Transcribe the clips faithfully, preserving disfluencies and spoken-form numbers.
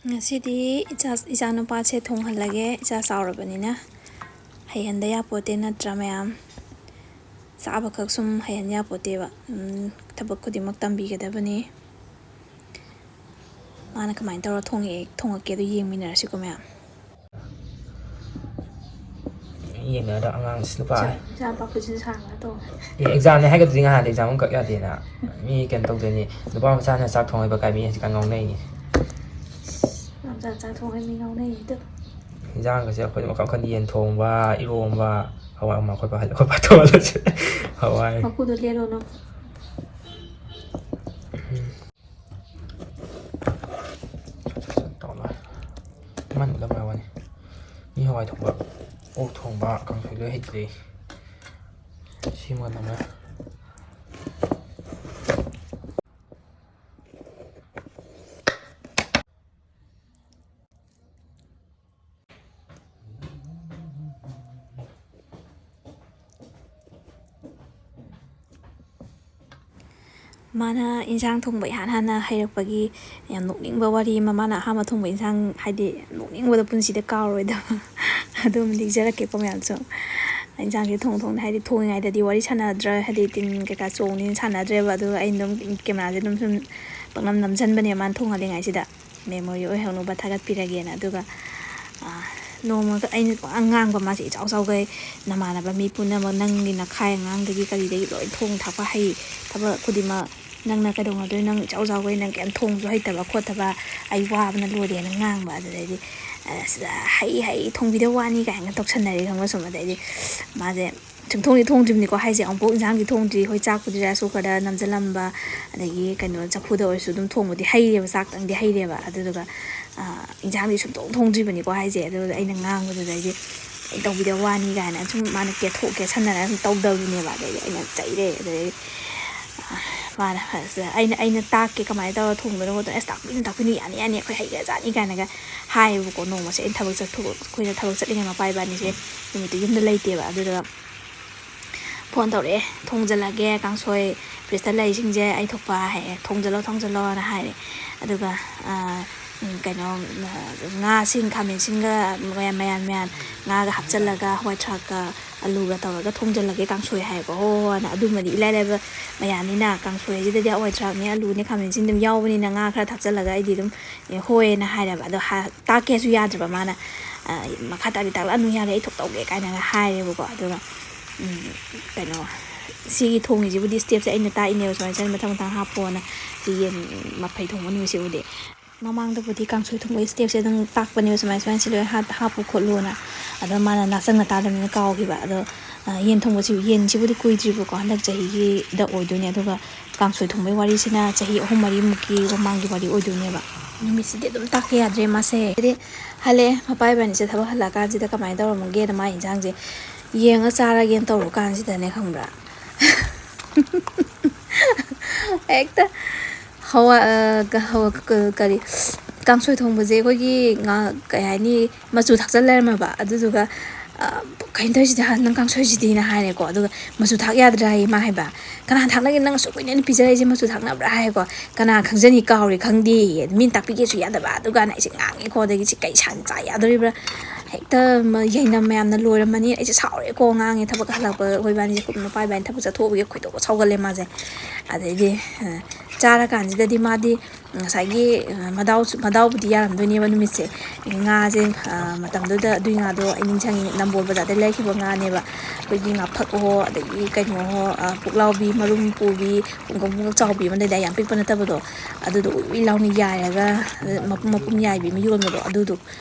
ꯉꯁꯤꯗꯤ ꯏꯆꯥ, ꯏꯆꯥꯅꯨꯄꯥꯁꯦ ꯊꯣꯡꯍꯜꯂꯒꯦ꯫ ꯏꯆꯥ ꯆꯥꯎꯔꯕꯅꯤꯅ ꯍꯩꯍꯟꯗ ꯌꯥꯄꯣꯠꯇꯦ, ꯅꯠꯇ꯭ꯔꯥ ꯃꯌꯥꯝ? ꯆꯥꯕꯈꯛ ꯁꯨꯝ ꯍꯩꯍꯟ ꯌꯥꯄꯣꯠꯇꯦꯕ꯫ ꯎꯝ, ꯊꯕꯛ ꯈꯨꯗꯤꯡꯃꯛ ꯇꯝꯕꯤꯒꯗꯕꯅꯤ꯫ ꯃꯥꯅ ꯀꯃꯥꯏꯅ ꯇꯧꯔ ꯊꯣꯡꯉꯛꯑꯦ, ꯊꯣꯡꯉꯛꯀꯦꯗꯣ ꯌꯦꯡꯃꯤꯟꯅꯔꯁꯤꯀꯣ ꯃꯌꯥꯝ꯫ ꯌꯦꯡꯅꯔꯗ ꯑꯉꯥꯡꯁꯤ ꯅꯨꯄꯥ꯫ ꯏꯆꯥ, ꯏꯆꯥꯅꯨꯄꯥ ꯈꯨꯖꯤꯟ ꯁꯥꯡꯅ ꯇꯧꯔꯦ꯫ ꯑꯦ, ꯑꯦꯛꯖꯥꯝꯅꯦ ꯍꯥꯏꯒꯗ꯭ꯔꯗꯤ ꯉꯍꯥꯟꯗ ꯑꯦꯛꯖꯥꯝ ꯑꯃꯈꯛ ꯌꯥꯗꯦꯅ꯫ ꯃꯤ ꯀꯩꯅꯣ ꯇꯧꯗꯣꯏꯅꯤ꯫ ꯅꯨꯄꯥ ꯃꯆꯥꯅ ꯆꯥꯛ ꯊꯣꯡ ꯍꯩꯕ ꯀꯥꯏ ꯃꯤ ꯍꯧꯖꯤꯛꯀꯥꯟ ꯉꯥꯎꯅꯩꯅꯤ꯫ ꯅꯨꯄꯥ ꯃꯆꯥꯅ ꯆꯥꯛ ꯊꯣꯡ ꯍꯩ ꯃꯤ ꯉꯥꯎꯅꯩꯅꯤ ꯑꯗꯨ꯫ ꯏꯟꯖꯥꯡꯒꯁꯦ ꯑꯩꯈꯣꯏꯗꯤ ꯃꯈꯜ ꯃꯈꯜ, ꯌꯦꯟ ꯊꯣꯡꯕ, ꯏꯔꯣꯝꯕ, ꯍꯋꯥꯏ ꯑꯃ ꯑꯩꯈꯣꯏ ꯄꯥ-, ꯑꯩꯈꯣꯏ ꯄꯥ ꯊꯣꯡꯍꯜꯂꯁꯦ꯫ ꯍꯋꯥꯏ꯫ ꯃꯀꯨꯗꯣ ꯂꯦꯜꯂꯣ ꯅꯪ꯫ ꯎꯝ꯫ ꯁꯠ ꯁꯠ ꯁꯠ ꯇꯧꯔ ꯂꯣꯏꯔꯦ꯫ ꯃꯟꯒꯗꯕ ꯋꯥꯅꯤ꯫ ꯃꯤ ꯍꯋꯥꯏ ꯊꯣꯡꯕ, ꯑꯣꯛ ꯊꯣꯡꯕ, ꯀꯥꯡꯁꯣꯏ ꯂꯣꯏ ꯍꯩꯇ꯭ꯔꯤ꯫ ꯁꯤꯃ ꯅꯝꯃꯦ꯫ ꯃꯥꯅ ꯏꯟꯁꯥꯡ ꯊꯣꯡꯕ ꯏꯍꯥꯟ ꯍꯥꯟꯅ ꯍꯩꯔꯛꯄꯒꯤ ꯌꯥꯝ ꯅꯣꯛꯅꯤꯡꯕ ꯋꯥꯔꯤ ꯑꯃ, ꯃꯥꯅ ꯑꯍꯥꯟꯕ ꯊꯣꯡꯕ ꯏꯟꯁꯥꯡ, ꯍꯥꯏꯗꯤ, ꯅꯣꯛꯅꯤꯡꯕꯗ ꯄꯨꯟꯁꯤꯗ ꯀꯥꯎꯔꯣꯏꯗꯕ ꯑꯗꯨꯝ ꯂꯤꯖꯔꯛꯀꯦꯀꯣ ꯃꯌꯥꯝꯁꯨ꯫ ꯏꯟꯁꯥꯡꯁꯦ ꯊꯣꯡ ꯊꯣꯡꯗ, ꯍꯥꯏꯗꯤ, ꯊꯣꯡꯉꯤꯉꯩꯗꯗꯤ ꯋꯥꯔꯤ ꯁꯥꯟꯅꯗ꯭ꯔꯦ, ꯍꯥꯏꯗꯤ, ꯇꯤꯟ ꯀꯩꯀꯥ ꯆꯣꯡꯅꯤꯅ ꯁꯥꯟꯅꯗ꯭ꯔꯦꯕ꯫ ꯑꯗꯨꯒ ꯑꯩꯅ ꯑꯗꯨꯝ ꯀꯦꯃꯦꯔꯥꯁꯦ ꯑꯗꯨꯝ ꯁꯨꯝ ꯄꯪꯅꯝ ꯅꯝꯁꯤꯟꯕꯅꯦ ꯃꯥꯅ ꯊꯣꯡꯍꯜꯂꯤꯉꯩꯁꯤꯗ꯫ ꯃꯦꯃꯣꯔꯤ ꯑꯣꯏꯍꯧꯅꯕ ꯊꯥꯒꯠꯄꯤꯔꯒꯦꯅ꯫ ꯑꯗꯨꯒ, ꯑꯥ, ꯅꯣꯡꯃꯒ ꯑꯩꯅ ꯄꯪꯉꯥꯡ ꯉꯥꯡꯕ, ꯃꯥꯁꯦ ꯏꯆꯥꯎ ꯆꯥꯎꯈꯩ, "ꯅꯃꯥꯟꯅꯕ ꯃꯤ ꯄꯨꯝꯅꯃꯛ ꯅꯪꯒꯤ ꯅꯈꯥꯏ ꯑꯉꯥꯡꯗꯒꯤ ꯀꯔꯤꯗꯒꯤ ꯂꯣꯏ ꯊꯣꯡ ꯊꯥꯛꯄ ꯍꯩ, ꯊꯕꯛ ꯈꯨꯗꯤꯡꯃꯛ ꯅꯪꯅ ꯀꯩꯗꯧꯅꯗꯣꯏꯅꯣ? ꯅꯪ ꯏꯆꯥꯎ ꯆꯥꯎꯈꯩ, ꯅꯪ ꯀꯩꯝ ꯊꯣꯡꯁꯨ ꯍꯩꯇꯕ ꯈꯣꯠꯇꯕ, ꯑꯩ ꯋꯥꯕꯅ ꯂꯣꯏꯔꯦꯅ" ꯉꯥꯡꯕ꯫ ꯑꯗꯨꯗꯩꯗꯤ, ꯑꯁ, "ꯍꯩ, ꯍꯩ, ꯊꯣꯡꯕꯤꯗ ꯋꯥꯅꯤ" ꯀꯥꯏꯅ ꯇꯧꯁꯟꯅꯔꯦ ꯈꯪꯕ꯭ꯔꯥ ꯁꯨꯝ꯫ ꯑꯗꯩꯗꯤ ꯃꯥꯁꯦ ꯁꯨꯝ ꯊꯣꯡꯗꯤ ꯊꯣꯡꯗ꯭ꯔꯤꯕꯅꯤꯀꯣ, ꯍꯥꯏꯁꯦ ꯑꯃꯨꯛꯐꯥꯎ ꯏꯟꯁꯥꯡꯗꯤ ꯊꯣꯡꯗ꯭ꯔꯤ꯫ ꯍꯣꯏ, ꯆꯥꯛꯄꯨꯗꯤ ꯔꯥꯏꯁ ꯀꯨꯀꯔꯗ ꯅꯝꯁꯤꯜꯂꯝꯕ, ꯑꯗꯒꯤ ꯀꯩꯅꯣ, ꯆꯐꯨꯗ ꯑꯣꯏꯔꯁꯨ ꯑꯗꯨꯝ ꯊꯣꯡꯕꯗꯤ ꯍꯩꯔꯦꯕ, ꯆꯥꯛꯇꯪꯗꯤ ꯍꯩꯔꯦꯕ꯫ ꯑꯗꯨꯗꯨꯒ, ꯑꯥ, ꯏꯟꯁꯥꯡꯗꯤ ꯁꯨꯡꯊꯣꯡ ꯊꯣꯡꯗ꯭ꯔꯤꯕꯅꯤꯀꯣ, ꯍꯥꯏꯁꯦ꯫ ꯑꯗꯨꯗ ꯑꯩꯅ ꯉꯥꯡꯕꯗꯨꯗꯩꯗꯤ, "ꯑꯩ ꯇꯧꯕꯤꯗ ꯋꯥꯅꯤ" ꯀꯥꯏꯅ ꯁꯨꯝ ꯃꯥꯅ ꯀꯦꯊꯣꯛ ꯀꯦꯁꯟꯅꯔꯒ ꯁꯨꯝ ꯇꯧꯗꯕꯅꯦꯕ꯫ ꯑꯗꯩꯗꯤ ꯑꯩꯅ ꯆꯩꯔꯦ꯫ ꯑꯗꯩꯗꯤ, ꯑꯥ, ꯃꯥꯅ, ꯑꯁ, ꯑꯩꯅ, ꯑꯩꯅ ꯇꯥꯛꯀꯦ ꯀꯃꯥꯏꯅ ꯇꯧꯔ ꯊꯣꯡꯕꯅꯣ ꯈꯣꯠꯄꯅꯣ꯫ "ꯑꯁ, ꯇꯥꯛꯄꯤꯅꯨ, ꯇꯥꯛꯄꯤꯅꯨ, ꯌꯥꯅꯤ, ꯌꯥꯅꯤ, ꯑꯩꯈꯣꯏ ꯍꯩꯈ꯭ꯔꯖꯥꯠꯅꯤ" ꯀꯥꯏꯅꯒ ꯍꯥꯏꯌꯦꯕꯀꯣ꯫ ꯅꯣꯡꯃꯁꯦ ꯑꯩꯅ ꯊꯕꯛ ꯆꯠꯊꯣꯛ-, ꯑꯩꯈꯣꯏꯅ ꯊꯕꯛ ꯆꯠꯂꯤꯉꯩ ꯃꯄꯥ ꯏꯕꯥꯅꯤꯁꯦ ꯅꯨꯃꯤꯠꯇꯨ ꯌꯨꯝꯗ ꯂꯩꯇꯦꯕ꯫ ꯑꯗꯨꯗꯨꯒ ꯐꯣꯟ ꯇꯧꯔꯛꯑꯦ, "ꯊꯣꯡꯖꯜꯂꯒꯦ, ꯀꯥꯡꯁꯣꯏ ꯐ꯭ꯔꯤꯖꯇ ꯂꯩꯔꯤꯁꯤꯡꯁꯦ ꯑꯩ ꯊꯣꯛꯄ", ꯍꯥꯏꯌꯦ꯫ "ꯊꯣꯡꯖꯜꯂꯣ, ꯊꯣꯡꯖꯜꯂꯣꯅ" ꯍꯥꯏꯔꯦ꯫ ꯑꯗꯨꯒ, ꯑꯥ, ꯎꯝ, ꯀꯩꯅꯣ, ꯉꯥꯁꯤꯡ, ꯈꯥꯃꯦꯟꯁꯤꯟꯒ ꯃꯌꯥꯟ ꯃꯌꯥꯟ ꯃꯌꯥꯟ, ꯉꯥꯒ ꯍꯥꯞꯆꯤꯜꯂꯒ, ꯍꯋꯥꯏ ꯊ꯭ꯔꯥꯛꯀ ꯑꯂꯨꯒ ꯇꯧꯔꯒ ꯊꯣꯡꯖꯤꯜꯂꯒꯦ ꯀꯥꯡꯁꯣꯏ ꯍꯥꯏꯌꯦꯕꯀꯣ꯫ ꯍꯣ ꯍꯣ ꯍꯥꯏꯅ, ꯑꯗꯨꯃꯗꯤ ꯏꯂꯥꯏ ꯂꯥꯏꯕ ꯃꯌꯥꯝꯅꯤꯅ, ꯀꯥꯡꯁꯣꯏꯁꯤꯗꯗꯤ ꯍꯋꯥꯏ ꯊ꯭ꯔꯥꯛꯅꯦ, ꯑꯂꯨꯅꯦ, ꯈꯥꯃꯦꯟꯁꯤꯟ ꯑꯗꯨꯝ ꯌꯥꯎꯕꯅꯤꯅ, ꯉꯥ ꯈꯔ ꯊꯥꯛꯆꯤꯜꯂꯒ ꯑꯩꯗꯤ ꯑꯗꯨꯝ, ꯑꯦ, ꯍꯣꯏꯅ ꯍꯥꯏꯔꯦꯕ꯫ ꯑꯗꯣ ꯍꯥ-, ꯇꯥꯛꯀꯦꯁꯨ ꯌꯥꯗ꯭ꯔꯕ ꯃꯥꯅ, ꯑ, "ꯃꯈꯥ ꯇꯥꯕꯤ ꯇꯥꯛꯂꯛꯑꯅꯨ, ꯌꯥꯔꯦ, ꯑꯩ ꯊꯣꯛ ꯇꯧꯒꯦ" ꯀꯥꯏꯅꯒ ꯍꯥꯏꯔꯦꯕꯀꯣ꯫ ꯑꯗꯨꯒ, ꯎꯝ, ꯀꯩꯅꯣ, ꯁꯤꯒꯤ ꯊꯣꯡꯉꯤꯁꯤꯕꯨꯗꯤ ꯁ꯭ꯇꯦꯞꯁꯦ ꯑꯩꯅ ꯇꯥꯛꯏꯅꯦꯕ, ꯁꯨꯃꯥꯏꯅ ꯁꯨꯃꯥꯏꯅ ꯃꯊꯪ ꯃꯊꯪ ꯍꯥꯞꯄꯣꯅ, ꯁꯤ ꯌꯦꯟ ꯃꯐꯩ ꯊꯣꯡꯕ ꯅꯨꯃꯤꯠꯁꯤꯕꯨꯗꯤ꯫ ꯃꯃꯥꯡꯗꯕꯨꯗꯤ ꯀꯥꯡꯁꯣꯏ ꯊꯣꯡꯕꯒꯤ ꯁ꯭ꯇꯦꯞꯁꯦ ꯑꯗꯨꯝ ꯇꯥꯛꯄꯅꯦꯕ, ꯁꯨꯃꯥꯏ ꯁꯨꯃꯥꯏꯅ ꯁꯤ ꯂꯣꯏ ꯍꯥꯞ-, ꯍꯥꯞꯄꯨ ꯈꯣꯠꯂꯨꯅ꯫ ꯑꯗꯣ ꯃꯥꯅ ꯅꯥꯆꯪꯅ ꯇꯥꯗꯕꯅꯤꯅ ꯀꯥꯎꯈꯤꯕ꯫ ꯑꯗꯣ, ꯑ, ꯌꯦꯟ ꯊꯣꯡꯕꯁꯤ, ꯌꯦꯟꯁꯤꯕꯨꯗꯤ ꯀꯨꯏꯗ꯭ꯔꯤꯕꯀꯣ, ꯍꯟꯗꯛ ꯆꯍꯤꯒꯤꯗ ꯑꯣꯏꯗꯣꯏꯅꯦ꯫ ꯑꯗꯨꯒ ꯀꯥꯡꯁꯣꯏ ꯊꯣꯡꯕꯒꯤ ꯋꯥꯔꯤꯁꯤꯅ ꯆꯍꯤ ꯑꯍꯨꯝ ꯃꯔꯤꯃꯨꯛꯀꯤ ꯃꯃꯥꯡꯒꯤ ꯋꯥꯔꯤ ꯑꯣꯏꯗꯣꯏꯅꯦꯕ꯫ ꯅꯨꯃꯤꯠꯁꯤꯗꯤ ꯑꯗꯨꯝ ꯇꯥꯛꯀꯦ ꯌꯥꯗ꯭ꯔꯦ ꯃꯥꯁꯦ꯫ ꯍꯥꯏꯗꯤ ꯍꯜꯂꯛꯑꯦ, ꯃꯄꯥ ꯏꯕꯥꯅꯤꯁꯦ ꯊꯕꯛ ꯍꯜꯂꯛꯑꯀꯥꯟꯁꯤꯗ ꯀꯃꯥꯏꯅ ꯇꯧꯔꯝꯃꯒꯦꯅ, ꯃꯥ ꯏꯟꯁꯥꯡꯁꯦ ꯌꯦꯡꯉ ꯆꯥꯔꯒꯦꯅ ꯇꯧꯔꯀꯥꯟꯁꯤꯗꯅꯦ, ꯈꯪꯕ꯭ꯔꯥ? ꯍꯦꯛꯇ ꯍꯋꯥ-, ꯑ, ꯀ-, ꯍꯋꯥ-, ꯀ-, ꯀꯔꯤ, ꯀꯥꯡꯁꯣꯏ ꯊꯣꯡꯕꯁꯦ ꯑꯩꯈꯣꯏꯒꯤ ꯉꯥ-, ꯀꯩ ꯍꯥꯏꯅꯤ, ꯃꯆꯨ ꯊꯥꯛꯆꯜ ꯂꯩꯔꯝꯃꯕ꯫ ꯑꯗꯨꯗꯨꯒ, ꯑ, "ꯀꯩꯅꯣ ꯇꯧꯔꯤꯁꯤꯗꯤ, ꯅꯪ ꯀꯥꯡꯁꯣꯏꯁꯤꯗꯤꯅ" ꯍꯥꯏꯔꯦꯀꯣ꯫ ꯑꯗꯨꯒ "ꯃꯆꯨ ꯊꯥꯛ ꯌꯥꯗ꯭ꯔꯥ?" ꯍꯥꯏꯌꯦ ꯃꯥ ꯍꯥꯏꯕ꯫ "ꯀꯅꯥ ꯊꯥꯛꯅꯒꯦ? ꯅꯪ ꯑꯁꯨꯛ ꯀꯨꯏꯅ ꯑꯩꯅ ꯄꯤꯖꯔꯛꯏꯁꯦ ꯃꯆꯨ ꯊꯥꯛꯅꯕ꯭ꯔꯥ?" ꯍꯥꯏꯌꯦꯀꯣ꯫ "ꯀꯅꯥ ꯈꯪꯖꯅꯤ, ꯀꯥꯎꯔꯦ, ꯈꯪꯗꯦꯌꯦ꯫ ꯃꯤꯅ ꯇꯥꯛꯄꯤꯒꯦꯁꯨ ꯌꯥꯗꯕ꯫ ꯑꯗꯨꯒꯅ ꯑꯩꯁꯦ ꯉꯥꯡꯉꯦꯀꯣ꯫ ꯑꯗꯒꯤ ꯁꯤ ꯀꯩ ꯁꯟ ꯆꯥ ꯌꯥꯗꯣꯔꯤꯕ꯭ꯔꯥ?" ꯍꯦꯛꯇ ꯃ-, ꯌꯥꯏꯅꯝ ꯃꯌꯥꯝꯅ ꯂꯣꯏꯔꯝꯃꯅꯤ꯫ ꯑꯩꯁꯦ ꯁꯥꯎꯔꯦꯀꯣ, ꯉꯥꯡꯉꯦ꯫ ꯊꯕꯛ ꯍꯜꯂꯛꯄ ꯑꯩꯈꯣꯏ ꯏꯕꯥꯅꯤꯁꯦ ꯃꯄꯥ ꯏꯕꯥꯅꯤ ꯊꯕꯛ ꯆꯠꯊꯣꯛꯎꯕꯒꯤ ꯈꯣꯏꯗꯧ ꯁꯥꯎꯒꯠꯂꯦ ꯃꯥꯁꯦ꯫ ꯑꯗꯩꯗꯤ, ꯑ, ꯆꯥꯔꯀꯥꯟꯁꯤꯗꯗꯤ ꯃꯥꯗꯤ ꯉꯁꯥꯏꯒꯤ, ꯑ, ꯃꯗꯥꯎ, ꯃꯗꯥꯎꯕꯨꯗꯤ ꯌꯥꯔꯝꯗꯣꯏꯅꯦꯕ ꯅꯨꯃꯤꯠꯁꯦ꯫ ꯉꯥꯁꯦ, ꯑ, ꯃꯇꯝꯗꯨꯗ ꯑꯗꯨꯏ ꯉꯥꯗꯣ ꯑꯩ ꯅꯤꯡꯁꯤꯡꯉꯤ, ꯅꯝꯕꯣꯜ ꯕꯖꯥꯔꯗꯩ ꯂꯩꯔꯛꯈꯤꯕ ꯉꯥꯅꯦꯕ꯫ ꯑꯩꯈꯣꯏꯒꯤ ꯉꯥꯐꯛ ꯍꯣ, ꯑꯗꯒꯤ ꯀꯩꯅꯣ ꯍꯣ, ꯑ, ꯄꯨꯛꯂꯥꯎꯕꯤ, ꯃꯔꯨꯝ ꯄꯨꯕꯤ, ꯄꯨꯡꯀꯛ ꯄꯨꯡꯀꯛ ꯆꯥꯎꯕꯤ ꯑꯃ ꯂꯩꯗꯥꯏ, ꯌꯥꯝ ꯄꯤꯛꯄ ꯅꯠꯇꯕꯗꯣ, ꯑꯗꯨꯗꯣ ꯎꯏ ꯎꯏ ꯂꯥꯎꯅ ꯌꯥꯏꯔꯒ, ꯑ, ꯃꯄꯨꯝ ꯃꯄꯨꯝ ꯌꯥꯏꯕꯤ ꯑꯃ ꯌꯣꯟꯕꯗꯣ, ꯑꯗꯨꯗꯣ,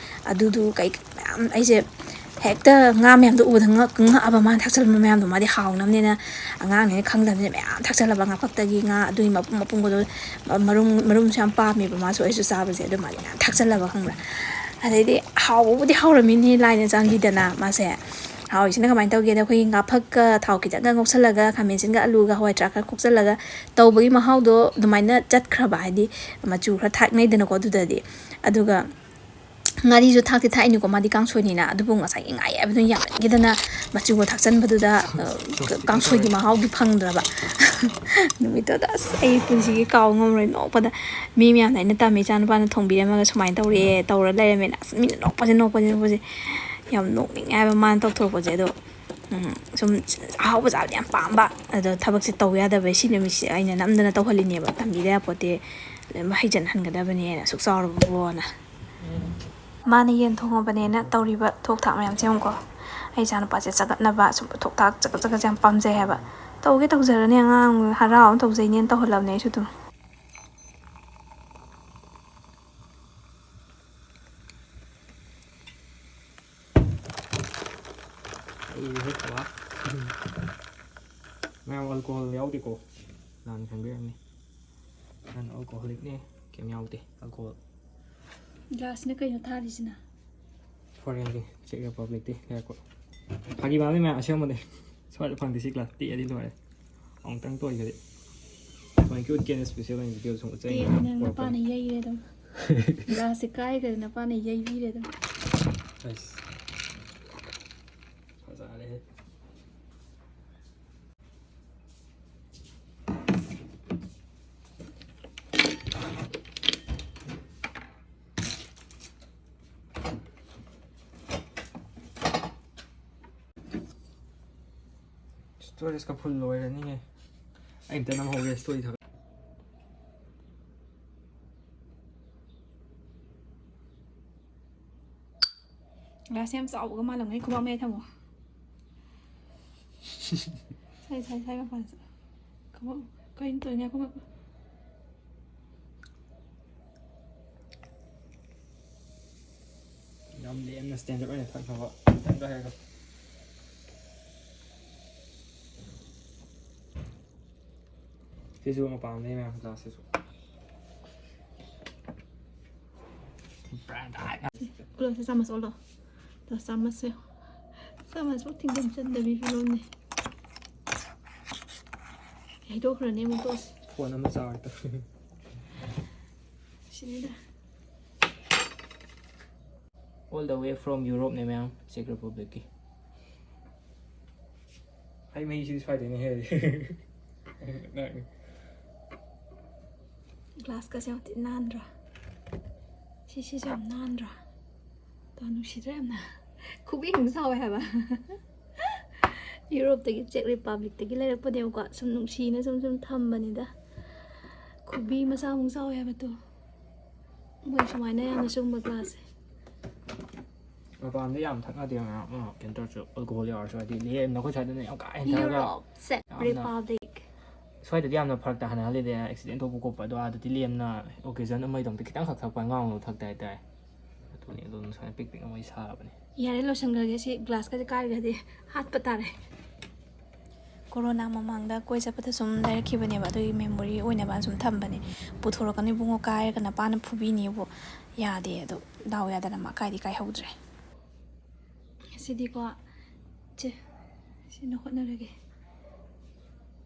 ꯑꯗꯨꯗꯨ ꯀꯩ ꯃꯌꯥꯝ, ꯑꯩꯁꯦ ꯍꯦꯛꯇ ꯉꯥ ꯃꯌꯥꯝꯗꯣ ꯎꯕꯗ ꯉꯛ-, ꯉꯛꯑꯕ, ꯃꯥꯅ ꯊꯥꯛꯆꯜꯂꯝꯕ ꯃꯌꯥꯝꯗꯣ꯫ ꯃꯥꯗꯤ ꯍꯥꯎꯅꯕꯅꯦꯅ, ꯑꯉꯥꯡꯅꯤꯅ ꯈꯪꯗꯕꯅꯤꯅ ꯃꯌꯥꯝ ꯊꯥꯛꯆꯜꯂꯕ, ꯉꯥꯐꯛꯇꯒꯤ ꯉꯥ, ꯑꯗꯨꯒꯤ ꯃꯄꯨꯝ ꯃꯄꯨꯝꯒꯗꯣ, ꯃ-, ꯃꯔꯨꯝ, ꯃꯔꯨꯝꯁꯨ ꯌꯥꯝ ꯄꯥꯝꯃꯦꯕ ꯃꯥꯁꯨ, ꯑꯩꯁꯨ ꯆꯥꯕꯁꯦ꯫ ꯑꯗꯨ ꯃꯥꯗꯤ ꯃꯌꯥꯝ ꯊꯥꯛꯆꯜꯂꯕ, ꯈꯪꯕ꯭ꯔꯥ? ꯑꯗꯩꯗꯤ ꯍꯥꯎꯕꯕꯨꯗꯤ ꯍꯥꯎꯔꯝꯃꯤꯅꯦ, ꯂꯥꯏꯅ ꯆꯥꯟꯕꯤꯗꯅ ꯃꯥꯁꯦ꯫ ꯍꯥꯎꯔꯤꯁꯤꯅ ꯀꯃꯥꯏꯅ ꯇꯧꯒꯦꯗ, ꯑꯩꯈꯣꯏꯒꯤ ꯉꯥꯐꯛꯀ ꯊꯥꯎ ꯈꯤꯇꯪꯒ ꯉꯧꯁꯜꯂꯒ, ꯈꯥꯃꯦꯟꯁꯤꯟꯒ ꯑꯂꯨꯒ ꯍꯋꯥꯏ ꯊ꯭ꯔꯥꯛꯀ ꯈꯣꯛꯆꯜꯂꯒ ꯇꯧꯕꯒꯤ ꯃꯍꯥꯎꯗꯣ ꯑꯗꯨꯃꯥꯏꯅ ꯆꯠꯈ꯭ꯔꯕ, ꯍꯥꯏꯗꯤ ꯃꯆꯨ ꯈꯔ ꯊꯥꯛꯅꯩꯗꯅꯀꯣ ꯑꯗꯨꯗꯗꯤ꯫ ꯑꯗꯨꯒ ꯉꯥꯔꯤꯁꯨ ꯊꯥꯛꯇꯤ ꯊꯥꯛꯏꯅꯤꯀꯣ, ꯃꯥꯗꯤ ꯀꯥꯡꯁꯣꯏꯅꯤꯅ, ꯑꯗꯨꯕꯨ ꯉꯁꯥꯏꯒꯤ ꯉꯥ ꯑꯌꯥꯏꯕꯗꯨꯅ ꯌꯥꯝꯃꯟꯈꯤꯗꯅ ꯃꯆꯨꯒ ꯊꯥꯛꯆꯟꯕꯗꯨꯗ, ꯑ, ꯀꯥꯡꯁꯣꯏꯒꯤ ꯃꯍꯥꯎꯗꯤ ꯐꯪꯗ꯭ꯔꯕ꯫ ꯅꯨꯃꯤꯠꯇꯨꯗ ꯑꯁ, ꯑꯩ ꯄꯨꯟꯁꯤꯒꯤ ꯀꯥꯎ ꯉꯝꯃꯔꯣꯏ ꯅꯣꯛꯄꯗ꯫ ꯃꯤ ꯃꯌꯥꯝꯅ ꯑꯩꯅ ꯇꯝꯃꯤ ꯏꯆꯥꯅꯨꯄꯥꯅ ꯊꯣꯡꯕꯤꯔꯝꯃꯒ ꯁꯨꯃꯥꯏꯅ ꯇꯧꯔꯛꯑꯦ, ꯇꯧꯔ ꯂꯩꯔꯝꯃꯦꯅ꯫ ꯑꯁ, ꯃꯤꯅ ꯅꯣꯛꯄꯁꯦ, ꯅꯣꯛꯄꯁꯦ, ꯅꯣꯛꯄꯁꯦ꯫ ꯌꯥꯝ ꯅꯣꯛꯅꯤꯡꯉꯦ ꯍꯥꯏꯕ ꯃꯥꯅ ꯇꯧꯊꯣꯔꯛꯄꯁꯦ꯫ ꯑꯗꯣ, ꯎꯝ, ꯁꯨꯝ ꯑꯍꯥꯎꯕ ꯆꯥꯕꯗꯤ ꯌꯥꯝ ꯄꯥꯝꯕ꯫ ꯑꯗꯣ ꯊꯕꯛꯁꯦ ꯇꯧ ꯌꯥꯗꯕꯩ ꯁꯤ ꯅꯨꯃꯤꯠꯁꯦ ꯑꯩꯅ ꯅꯝꯗꯅ ꯇꯧꯍꯜꯂꯤꯅꯦꯕ꯫ ꯇꯝꯕꯤꯗ ꯌꯥꯄꯣꯠꯇꯦ, ꯂꯣꯏꯅꯃꯛ ꯍꯩꯖꯟꯍꯟꯒꯗꯕꯅꯦꯅ, ꯑꯁꯨꯛ ꯆꯥꯎꯔꯕꯕꯨꯅ꯫ ꯃꯥꯅ ꯌꯦꯟ ꯊꯣꯡꯉꯕꯅꯦꯅ ꯇꯧꯔꯤꯕ ꯊꯣꯛ ꯊꯥꯛ ꯃꯌꯥꯝꯁꯦ ꯌꯦꯡꯉꯨꯀꯣ꯫ ꯑꯩ ꯏꯆꯥꯅꯨꯄꯥꯁꯦ ꯆꯒꯠꯅꯕ, ꯁꯨꯝ ꯊꯣꯛ ꯊꯥꯛ ꯆꯒꯠ ꯆꯒꯠꯁꯦ ꯌꯥꯝ ꯄꯥꯝꯖꯩ ꯍꯥꯏꯕ꯫ ꯇꯧꯒꯦ ꯇꯧꯖꯔꯅꯤ, ꯑꯉꯥꯡ ꯍꯔꯥꯎꯅ ꯇꯧꯖꯩꯅꯦꯅ ꯇꯧꯍꯜꯂꯕꯅꯦ ꯑꯩꯁꯨ ꯑꯗꯨꯝ꯫ ꯑꯩ ꯍꯦꯛ ꯇꯧꯔ꯫ ꯃꯌꯥꯝ alcohol ꯌꯥꯎꯗꯦꯀꯣ, ꯅꯍꯥꯟ ꯈꯪꯕꯤꯔꯝꯅꯤ꯫ ꯅꯍꯥꯟ alcoholicꯅꯦ, ꯀꯩꯝ ꯌꯥꯎꯗꯦ alcohol꯫ ꯒ꯭ꯂꯥꯁꯁꯤꯅ ꯀꯩꯅꯣ ꯊꯥꯔꯤꯁꯤꯅ? Foreignꯒꯤ, Czech Republicꯇꯤ ꯂꯩꯔꯛꯄ꯫ ꯐꯥꯒꯤ ꯃꯥꯜꯂꯤ ꯃꯌꯥꯝ, ꯑꯁꯦꯡꯕꯅꯦ꯫ ꯁ꯭ꯋꯥꯏꯗ ꯐꯪꯗꯦ ꯁꯤ ꯒ꯭ꯂꯥꯁ, ꯄꯤꯛꯑꯗꯤ ꯂꯣꯏꯔꯦ꯫ ꯑꯃꯨꯛꯇꯪ ꯇꯣꯏꯈ꯭ꯔꯗꯤ꯫ ꯊꯑꯣꯏꯀꯤ ꯎꯠꯀꯦꯅ special ꯑꯣꯏꯅ video ꯁꯨꯝ ꯎꯠꯆꯩꯅꯦ꯫ ꯇꯦꯛꯅ ꯄꯣꯔꯛꯄꯅꯦ꯫ ꯅꯄꯥꯅ ꯌꯩꯔꯦ ꯑꯗꯨꯝ꯫ ꯒ꯭ꯂꯥꯁꯁꯦ ꯀꯥꯏꯈ꯭ꯔꯦ, ꯅꯄꯥꯅ ꯌꯩꯕꯤꯔꯦ ꯑꯗꯨꯝ꯫ ꯑꯁ꯫ ꯐꯖꯔꯦꯍꯦ꯫ Storageꯀ full ꯂꯣꯏꯔꯅꯤꯍꯦ꯫ ꯑꯩ ꯑꯝꯇ ꯅꯝꯍꯧꯒꯦ story ꯊꯥꯒꯠ-꯫ ꯒ꯭ꯂꯥꯁ ꯌꯥꯝ ꯆꯥꯎꯕꯒ ꯃꯥꯜꯂꯝꯒꯅꯤ, ꯈꯨꯕꯥꯛ ꯃꯌꯥꯏ ꯊꯝꯃꯣ꯫ ꯁꯥꯏ, ꯁꯥꯏ, ꯁꯥꯏ ꯃꯄꯥꯟꯁꯨ꯫ ꯈꯨꯕꯥꯛ, ꯀꯩꯅꯣ ꯇꯧꯔꯤꯅꯦ, ꯈꯨꯕꯥꯛ꯫ ꯌꯥꯝ ꯂꯦꯝꯅ standard ꯑꯣꯏꯅ ꯊꯛꯅꯕ ꯑꯝꯇꯪꯒ ꯍꯥꯏꯔꯒ꯫ ꯁꯤꯁꯨ ꯃꯄꯥꯟꯗꯩ ꯃꯌꯥꯝ glassꯁꯤꯁꯨ꯫ Brand ꯍꯥꯏ꯫ ꯄꯨꯂꯞꯁꯦ ꯆꯥꯃꯁ ꯑꯣꯜꯂꯣ꯫ ꯇ ꯆꯥꯃꯁꯁꯦ꯫ ꯆꯥꯃꯁꯐꯥꯎ ꯊꯤꯡꯖꯤꯟ ꯆꯟꯗꯕꯤ ꯐꯤꯕꯝꯅꯤ꯫ ꯍꯩꯗꯣꯛꯈ꯭ꯔꯅꯤ ꯑꯃꯨꯛ ꯇꯣꯛꯑꯁꯤ꯫ ꯐꯣꯟ ꯑꯃ ꯆꯥꯔ ꯇꯧꯔꯦ꯫ ꯁꯤꯅꯤꯗ꯫ All the way from Europe ꯅꯦ ꯃꯌꯥꯝ, Czech Republic ꯀꯤ꯫ ꯍꯩ ꯃꯍꯤꯁꯤꯗꯤ ꯁ꯭ꯋꯥꯏꯗꯩꯅ ꯍꯦꯜꯂꯤ꯫ ꯒ꯭ꯂꯥꯁꯀꯁꯦ ꯌꯥꯝ ꯊꯤ ꯅꯥꯟꯗ꯭ꯔꯣ? ꯁꯤꯁꯤꯁꯨ ꯌꯥꯝ ꯅꯥꯟꯗ꯭ꯔꯣ? ꯇꯣ, ꯅꯨꯡꯁꯤꯗ꯭ꯔꯥ ꯌꯥꯝꯅ? ꯈꯨꯕꯤ ꯑꯃꯨꯛ ꯆꯥꯎꯋꯦ ꯍꯥꯏꯕ꯫ ꯌꯨꯔꯣꯞꯇꯒꯤ, ꯆꯦꯛ ꯔꯤꯄꯥꯕ꯭ꯂꯤꯛꯇꯒꯤ ꯂꯩꯔꯛꯄꯅꯦꯕꯀꯣ꯫ ꯁꯨꯝ ꯅꯨꯡꯁꯤꯅ ꯁꯨꯝ ꯁꯨꯝ ꯊꯝꯕꯅꯤꯗ꯫ ꯈꯨꯕꯤ ꯃꯆꯥ ꯑꯃꯨꯛ ꯆꯥꯎꯋꯦ ꯍꯥꯏꯕ ꯇꯣ꯫ ꯃꯣꯏ ꯁꯨꯃꯥꯏꯅ ꯌꯥꯝꯅ ꯁꯤꯒꯨꯝꯕ ꯒ꯭ꯂꯥꯁꯁꯦ꯫ ꯃꯄꯥꯟꯗ ꯌꯥꯝ ꯊꯛꯅꯗꯦ ꯃꯌꯥꯝ, ꯑꯃ ꯀꯩꯅꯣ ꯇꯧꯔꯁꯨ, alcohol ꯌꯥꯎꯔꯁꯨ, ꯍꯥꯏꯗꯤ ꯂꯦꯝꯅ ꯑꯩꯈꯣꯏ ꯁ꯭ꯋꯥꯏꯗꯅ ꯌꯥꯝ ꯀꯥ ꯍꯦꯟꯅ ꯊꯛꯑꯒ ꯌꯨꯔꯣꯞ, ꯆꯦꯛ ꯌꯥꯝꯅ ꯔꯤꯄꯥꯕ꯭ꯂꯤꯛ꯫ ꯁ꯭ꯋꯥꯏꯗꯗꯤ ꯌꯥꯝꯅ ꯐꯔꯛ ꯇꯥꯍꯟꯍꯜꯂꯤꯗꯅ, accident ꯊꯣꯛꯄ ꯈꯣꯠꯄ, ꯑꯗꯣ ꯑꯥꯗꯗꯤ ꯂꯦꯝꯅ occasion ꯑꯃꯒꯤꯗꯃꯛꯇ ꯈꯤꯇꯪꯈꯛ ꯊꯛꯄ, ꯑꯉꯥꯎ ꯉꯥꯎ ꯊꯛꯇ ꯍꯥꯏꯇꯥꯔꯦ꯫ ꯑꯗꯨꯅꯤ, ꯑꯗꯨꯝ ꯁꯨꯃꯥꯏꯅ ꯄꯤꯛ ꯄꯤꯛꯅ ꯃꯣꯏ ꯁꯥꯕꯅꯤ꯫ ꯌꯥꯔꯦ, ꯂꯣꯏꯁꯟꯈ꯭ꯔꯒꯦ꯫ ꯁꯤ ꯒ꯭ꯂꯥꯁꯀꯁꯦ ꯀꯥꯏꯔꯒꯗꯤ ꯍꯥꯠꯄ ꯇꯥꯔꯦ꯫ ꯀꯣꯔꯣꯅꯥ ꯃꯃꯥꯡꯗ ꯀꯣꯏ ꯆꯠꯄꯗ ꯁꯨꯝ ꯂꯩꯔꯛꯈꯤꯕꯅꯦꯕ, ꯑꯗꯨꯒꯤ memory ꯑꯣꯏꯅꯕ ꯁꯨꯝ ꯊꯝꯕꯅꯦ꯫ "ꯄꯨꯊꯣꯔꯛꯀꯅꯨ ꯏꯕꯨꯡꯉꯣ, ꯀꯥꯏꯔꯒ ꯅꯄꯥꯅ ꯐꯨꯕꯤꯅꯤꯕꯨ", ꯌꯥꯗꯦ꯫ ꯑꯗꯣ ꯗꯥꯎ ꯌꯥꯗꯅ ꯃꯥ ꯀꯥꯏꯗꯤ ꯀꯥꯏꯍꯧꯗ꯭ꯔꯦ꯫ ꯉꯁꯤꯗꯤꯀꯣ, ꯆꯦ, ꯁꯤꯅ ꯍꯣꯠꯅꯔꯒꯦ꯫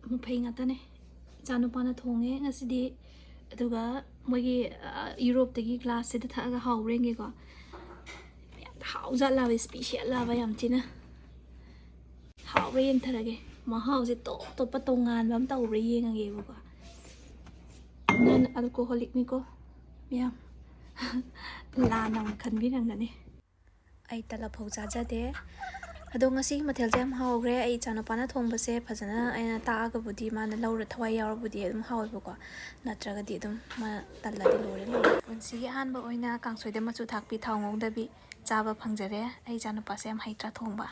ꯃꯐꯩ ꯉꯥꯛꯇꯅꯦ꯫ ꯏꯆꯥꯅꯨꯄꯥꯅ ꯊꯣꯡꯉꯦ ꯉꯁꯤꯗꯤ꯫ ꯑꯗꯨꯒ ꯃꯣꯏꯒꯤ, ꯑ, ꯌꯨꯔꯣꯞꯇꯒꯤ ꯒ꯭ꯂꯥꯁꯁꯤꯗ ꯊꯛꯑꯒ ꯍꯥꯎꯕ꯭ꯔꯥ ꯌꯦꯡꯒꯦꯀꯣ꯫ ꯌꯥꯝ ꯍꯥꯎꯖꯥꯠꯂꯕ, special ꯂꯕ ꯌꯥꯝ ꯊꯤꯅ꯫ ꯍꯥꯎꯕ꯭ꯔꯥ ꯌꯦꯡꯊꯔꯒꯦ꯫ ꯃꯍꯥꯎꯁꯦ ꯇꯣꯞ ꯇꯣꯞꯄ ꯇꯣꯉꯥꯟꯕ ꯑꯃ ꯇꯧꯕ꯭ꯔꯥ ꯌꯦꯡꯉꯒꯦꯕꯀꯣ꯫ Non alcoholic ꯅꯤꯀꯣ, ꯃꯌꯥꯝ꯫ ꯂꯥꯟꯅ ꯑꯃꯨꯛ ꯈꯟꯕꯤꯔꯝꯒꯅꯤ꯫ ꯑꯩ ꯇꯂꯞ ꯐꯥꯎ ꯆꯥꯖꯗꯦ꯫ ꯑꯗꯣ ꯉꯁꯤꯒꯤ ꯃꯊꯦꯜꯁꯦ ꯌꯥꯝ ꯍꯥꯎꯈ꯭ꯔꯦ꯫ ꯑꯩ ꯏꯆꯥꯅꯨꯄꯥꯅ ꯊꯣꯡꯕꯁꯦ ꯐꯖꯅ ꯑꯩꯅ ꯇꯥꯛꯑꯒꯕꯨꯗꯤ ꯃꯥꯅ ꯂꯧꯔ ꯊꯋꯥꯏ ꯌꯥꯎꯔꯕꯨꯗꯤ ꯑꯗꯨꯝ ꯍꯥꯎꯋꯦꯕꯀꯣ, ꯅꯠꯇ꯭ꯔꯒꯗꯤ ꯑꯗꯨꯝ ꯃꯥ ꯇꯜꯂꯗꯤ ꯂꯣꯏꯔꯦ ꯂꯣꯏꯔꯦ꯫ ꯄꯨꯟꯁꯤꯒꯤ ꯑꯍꯥꯟꯕ ꯑꯣꯏꯅ ꯀꯥꯡꯁꯣꯏꯗ ꯃꯆꯨ ꯊꯥꯛꯄꯤ, ꯊꯥꯎ ꯉꯧꯗꯕꯤ ꯆꯥꯕ ꯐꯪꯖꯔꯦ꯫ ꯑꯩ ꯏꯆꯥꯅꯨꯄꯥꯁꯦ ꯌꯥꯝ ꯍꯩꯇ꯭ꯔꯥ ꯊꯣꯡꯕ꯫